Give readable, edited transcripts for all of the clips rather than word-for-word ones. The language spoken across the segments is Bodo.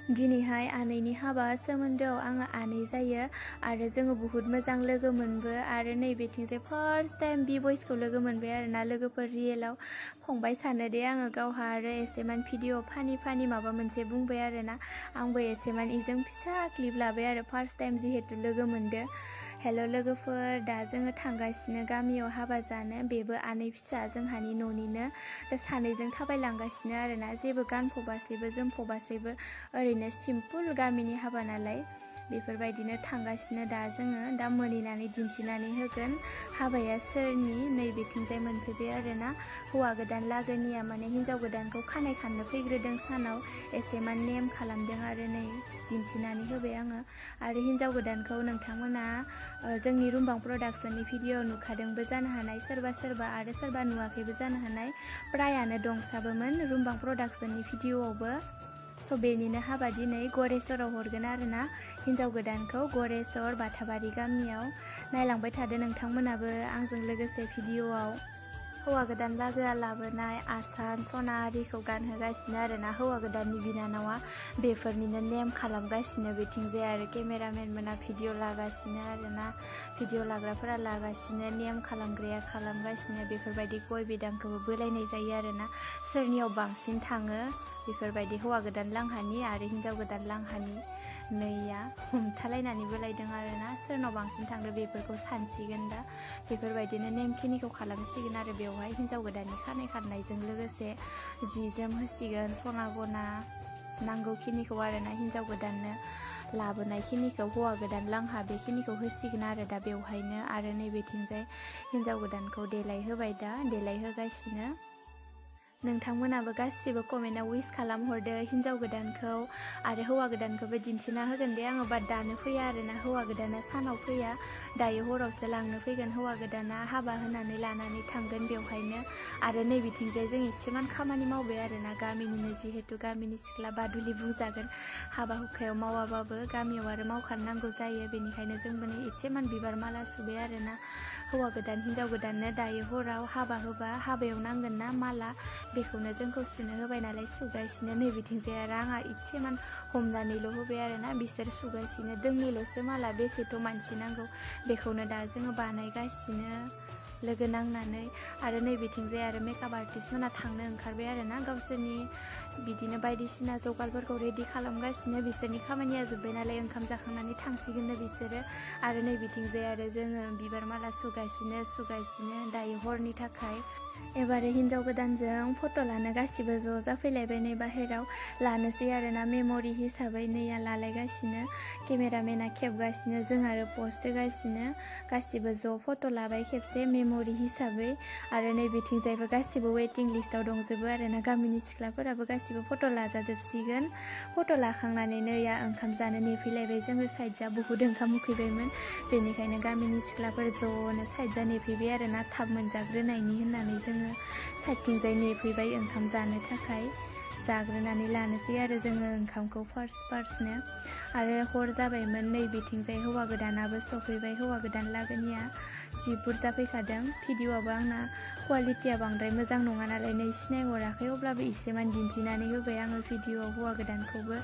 दिनैहाय आनैनि हाबा सोमोन्दोआव आङो आनै जायो आरो जोङो बुहुत मोजां लोगो मोनबो आरो नैबेथिंजाय फार्स्ट टाइम BBoysखौ लोगो मोनबाय आरोना लोगोफोर रियेलाव फंबाय सानो दे आङो गावहा आरो एसेमान भिडिअ फानि माबा मोनसे बुंबाय आरोना आंबो एसेमान इजों फिसा क्लिप लाबाय आरो फार्स्ट टाइम जिहेतु लोगो मोनदो। हेल' लोगोफोर, दा जोङो थांगासिनो गामियाव हाबा जानो, बेबो आनै फिसा जोंहानि न'निनो। दा सानैजों थाबायलांगासिनो आरोना, जेबो गानफबासैबो जोमफबासैबो, ओरैनो सिम्पोल गामिनि हाबा नालाय बेफोरबायदिनो थांगासिनो। दा जोङो दा मोनहैनानै दिन्थिनानै होगोन हाबाया सोरनि। नैबेथिंजाय मोनफैबाय आरोना हौवा गोदान लागोनिया माने हिन्जाव गोदानखौ खानाय खाननो फैग्रोदों सानाव एसेमान नेम खालामदों आरो नै दिन्थिनानै होबाय आङो। आरो हिन्जाव गोदानखौ नोंथांमोना जोंनि रुमबां प्रडाक्सननि भिडिअ नुखादोंबो जानो हानाय, सोरबा आरो सोरबा नुवाखैबो जानो हानाय। प्रायानो दंसाबोमोन रुमबां प्रडाक्सननि भिडिअआवबो। स' बेनिनो हाबा दिनै गरेस्वराव हरगोन आरोना हिन्जाव गोदानखौ गरेस्वर बाथाबारि गामियाव। नायलांबाय थादो नोंथांमोनाबो आंजों लोगोसे भिडिअआव। हौवा गोदान लागोआ लाबोनाय आसान सना आरिखौ गानहोगासिनो आरोना हौवा गोदाननि बिनानावा बेफोरनिनो नेम खालामगासिनो। बेथिंजाय आरो केमेरामेन मोना भिडिअ लागासिनो आरोना, भिडिअ लाग्राफोरा लागासिनो, नेम खालामग्राया खालामगासिनो। बेफोरबायदि गय बिदांखौबो बोलायनाय जायो आरोना सोरनियाव बांसिन थाङो बेफोरबायदि हौवा गोदान लांहानि आरो हिन्जाव गोदान लांहानि नैया हमथालायनानै बोलायदों आरोना सोरनाव बांसिन थांदो बेफोरखौ सानसिगोन। दा बेफोरबायदिनो नेमखिनिखौ खालामसिगोन आरो बेवहाय हिन्जाव गोदाननि खानाय खाननायजों लोगोसे जि जोम होसिगोन, सना गना नांगौखिनिखौ आरोना हिन्जाव गोदाननो लाबोनायखिनिखौ हौवा गोदान लांहा बेखिनिखौ होसिगोन आरो दा बेवहायनो। आरो नैबेथिंजाय हिन्जाव गोदानखौ देलायहोबाय, दा देलायहोगासिनो। नोंथांमोनाबो गासिबो कमेन्टआव विश खालामहरदो हिन्जाव गोदानखौ आरो हौवा गोदानखौबो दिन्थिना होगोन दे आङो। बाट दानो फैया आरोना हौवा गोदाना सानाव फैया, दायो हरावसो लांनो फैगोन। हौवा गोदाना हाबा होनानै लानानै थांगोन बेवहायनो। आरो नैबेथिंजाय जों इसेमान खामानि मावबाय आरोना गामिनिनो, जिहेतु गामिनि सिख्ला बादुलि बुंजागोन। हाबा हुखायाव मावाबाबो गामियाव आरो मावखानांगौ जायो, बेनिखायनो जोंबो नै इसेमान बिबार माला सुबाय आरोना हौवा गोदान हिन्जाव गोदाननो। दायो हराव हाबा होबा हाबायाव नांगोन ना माला, बेखौनो जोंखौ सुनो होबाय नालाय सुगासिनो। नैबेथिंजाय आरो आंहा इसेमान हमनानैल' होबाय आरोना, बिसोर सुगासिनो। दोंनैल'सो माला, बेसेथ' मानसि नांगौ, बेखौनो दा जोङो बानायगासिनो लोगो नांनानै। आरो नैबेथिंजाय आरो मेकआप आर्टिस्ट मोना थांनो ओंखारबाय आरोना गावसोरनि बिदिनो बायदिसिना जगारफोरखौ रेडि खालामगासिनो। बिसोरनि खामानिया जोब्बाय नालाय ओंखाम जाखांनानै थांसिगोननो बिसोरो। आरो नैबेथिंजाय आरो जोङो बिबार माला सुगासिनो दायो हरनि थाखाय। एबारो हिन्जाव गोदानजों फट' लानो गासिबो ज' जाफैलायबाय नै बाहेराव लानोसै आरोना मेम'रि हिसाबै। नैया लालायगासिनो, केमेरामेना खेबगासिनो, जों आरो पस्ट होगासिनो। गासिबो ज' फट' लाबाय खेबसे मेम'रि हिसाबै। आरो नैबेथिंजायबो गासिबो वेटिं लिस्टआव दंजोबो आरोना गामिनि सिख्लाफोराबो गासिबो फट' लाजाजोबसिगोन। फट' लाखांनानै नैया ओंखाम जानो नेफैलायबाय जोङो साइडजा बुहुद ओंखाम उखैबायमोन, बेनिखायनो गामिनि सिख्लाफोर ज'नो साइडजा नेफैबाय आरोना थाब मोनजाग्रोनायनि होननानै जोङो साइडथिंजाय नेफैबाय ओंखाम जानो थाखाय। जाग्रोनानै लानोसै आरो जोङो ओंखामखौ फार्स्टनो। आरो हर जाबायमोन, नैबेथिंजाय हौवा गोदानाबो सफैबाय। हौवा गोदान लागोनिया जि बुरजा फैखादों। भिडिअआबो आंना क्वालिटिया बांद्राय मोजां नङा नालाय नै सिनायहराखै, अब्लाबो इसेमान दिन्थिनानै होबाय आङो भिडिअआव हौवा गोदानखौबो।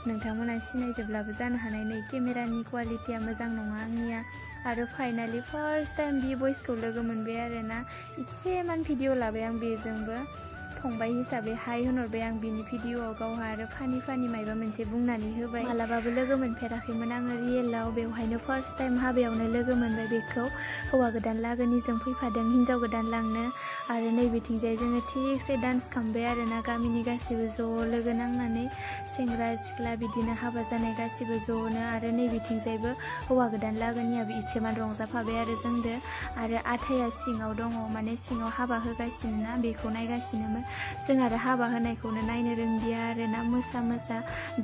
नोंथांमोना सिनायजोबब्लाबो जानो हानाय नै केमेरानि क्वालिटिया मोजां नङा आंनिया। आरो फाइनालि फार्स्ट टाइम BBoysखौ लोगो मोनबाय आरोना, इसेमान भिडिअ लाबाय आं बेजोंबो। फंबाय हिसाबै हाय होनहरबाय आं बिनि भिडिअआव, गावहा आरो फानि मायबा मोनसे बुंनानै होबाय। मालाबाबो लोगो मोनफेराखैमोन आङो रियेलाव, बेवहायनो फार्स्ट टाइम हाबायावनो लोगो मोनबाय बेखौ। हौवा गोदान लागोनिजों फैफादों हिन्जाव गोदान लांनो। आरो नैबेथिंजाय जोङो थिगसे डान्स खालामबाय आरोना गामिनि गासिबो ज' लोगो नांनानै, सेंग्रा सिख्ला बिदिनो हाबा जानाय गासिबो ज'नो। आरो नैबेथिंजायबो हौवा गोदान लागोनियाबो इसेमान रंजाफाबाय आरो जोंदो। आरो आथाया सिङाव दङ, माने सिङाव हाबा होगासिनो ना, बेखौ नायगासिनोमोन। जों आरो हाबा होनायखौनो नायनो रोंदिया आरोना, मोसा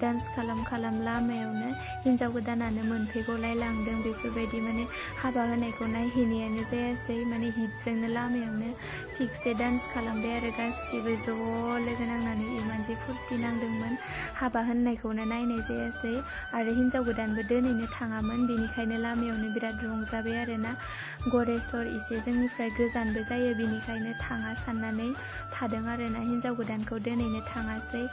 डान्स खालाम लामायावनो हिन्जाव गोदानानो मोनफैगलाय लांदों। बेफोरबायदि माने हाबा होनायखौ नायहैनायानो जायासै, माने हिटजोंनो लामायावनो थिगसे डान्स खालामबाय आरो गासिबो ज' लोगो नांनानै इमान जे फुरथि नांदोंमोन। हाबा होननायखौनो नायनाय जायासै। आरो हिन्जाव गोदानबो दोनैनो थाङामोन, बेनिखायनो लामायावनो बिराद रंजाबाय आरोना। गरेस्वर इसे जोंनिफ्राय गोजानबो जायो, बेनिखायनो थाङा साननानै थादों आरोना हिन्जाव गोदानखौ दोनैनो थाङासै।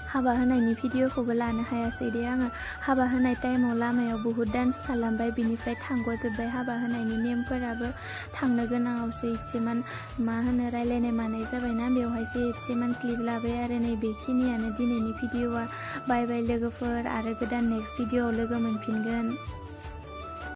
हाबा होनायनि भिडिअखौबो लानो हायासै दे आङो। हाबा होनाय टाइमाव लामायाव बुहुद डान्स खालामबाय, बिनिफ्राय थांग'जोब्बाय हाबा होनायनि नेमफोराबो। थांनो गोनाङावसो एसेमान मा होनो रायलायनाय मानाय जाबायना, बेवहायसो एसेमान क्लिप लाबाय आरो नै बेखिनियानो दिनैनि भिडिअआ। बाय बाय लोगोफोर, आरो गोदान नेक्स्ट भिडिअआव लोगो मोनफिनगोन।